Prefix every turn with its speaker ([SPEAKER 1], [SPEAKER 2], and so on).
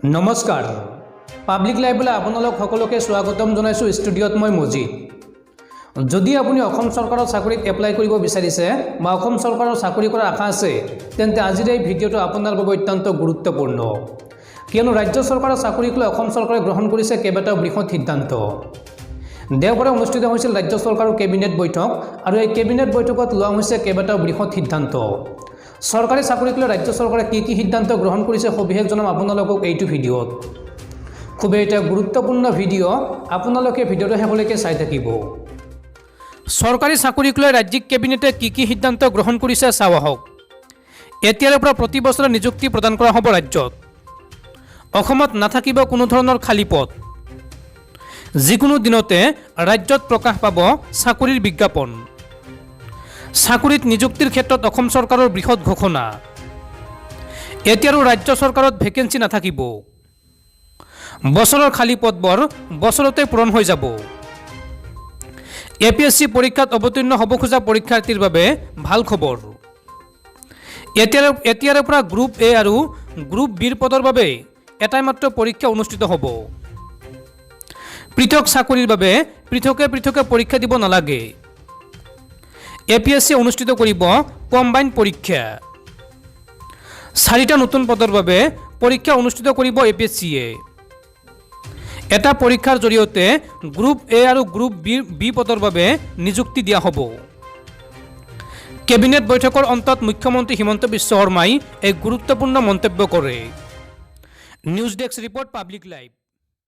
[SPEAKER 1] নমস্কাৰ, পাব্লিক লাইভলৈ আপোনালোক সকলোকে স্বাগতম জনাইছোঁ। ষ্টুডিঅ'ত মই মজিদ। যদি আপুনি অসম চৰকাৰৰ চাকৰিত এপ্লাই কৰিব বিচাৰিছে বা অসম চৰকাৰৰ চাকৰি কৰাৰ আশা আছে, তেন্তে আজিৰ এই ভিডিঅ'টো আপোনাৰ বাবে অত্যন্ত গুৰুত্বপূৰ্ণ। কিয়নো ৰাজ্য চৰকাৰৰ চাকৰিক লৈ অসম চৰকাৰে গ্ৰহণ কৰিছে কেইবাটাও বৃহৎ সিদ্ধান্ত। দেওবাৰে অনুষ্ঠিত হৈছিল ৰাজ্য চৰকাৰৰ কেবিনেট বৈঠক আৰু এই কেবিনেট বৈঠকত লোৱা হৈছে কেইবাটাও বৃহৎ সিদ্ধান্ত। চৰকাৰী চাকৰিক লৈ ৰাজ্য চৰকাৰে কি কি সিদ্ধান্ত গ্ৰহণ কৰিছে, সবিশেষ জনাম আপোনালোকক এইটো ভিডিঅ'ত। খুবেই এটা গুৰুত্বপূৰ্ণ ভিডিঅ', আপোনালোকে ভিডিঅ'টো শেষলৈকে চাই থাকিব। চৰকাৰী চাকৰিক লৈ ৰাজ্যিক কেবিনেটে কি কি সিদ্ধান্ত গ্ৰহণ কৰিছে, চাওঁ আহক। এতিয়াৰে পৰা প্ৰতি বছৰে নিযুক্তি প্ৰদান কৰা হ'ব ৰাজ্যত। অসমত নাথাকিব কোনো ধৰণৰ খালী পদ। যিকোনো দিনতে ৰাজ্যত প্ৰকাশ পাব চাকৰিৰ বিজ্ঞাপন। চাকৰিত নিযুক্তিৰ ক্ষেত্ৰত অসম চৰকাৰৰ বৃহৎ ঘোষণা। এতিয়া আৰু ৰাজ্য চৰকাৰত ভেকেঞ্চি নাথাকিব। বছৰৰ খালী পদবোৰ বছৰতে পূৰণ হৈ যাব। এপিএছচি পৰীক্ষাত অৱতীৰ্ণ হ'ব খোজা পৰীক্ষাৰ্থীৰ বাবে ভাল খবৰ। এতিয়াৰে পৰা গ্ৰুপ এ আৰু গ্ৰুপ বিৰ পদৰ বাবে এটাই মাত্ৰ পৰীক্ষা অনুষ্ঠিত হ'ব। পৃথক চাকৰিৰ বাবে পৃথকে পৃথকে পৰীক্ষা দিব নালাগে। এপিএছচি অনুষ্ঠিত কৰিব কম্বাইন পৰীক্ষা। চাৰিটা নতুন পদৰ বাবে পৰীক্ষা অনুষ্ঠিত কৰিব এপিএছচিয়ে। এটা পৰীক্ষাৰ জৰিয়তে গ্ৰুপ এ আৰু গ্ৰুপ বি পদৰ বাবে নিযুক্তি দিয়া হ'ব। কেবিনেট বৈঠকৰ অন্তত মুখ্যমন্ত্ৰী হিমন্ত বিশ্ব শৰ্মাই এই গুৰুত্বপূৰ্ণ মন্তব্য কৰে। News desk report, public live.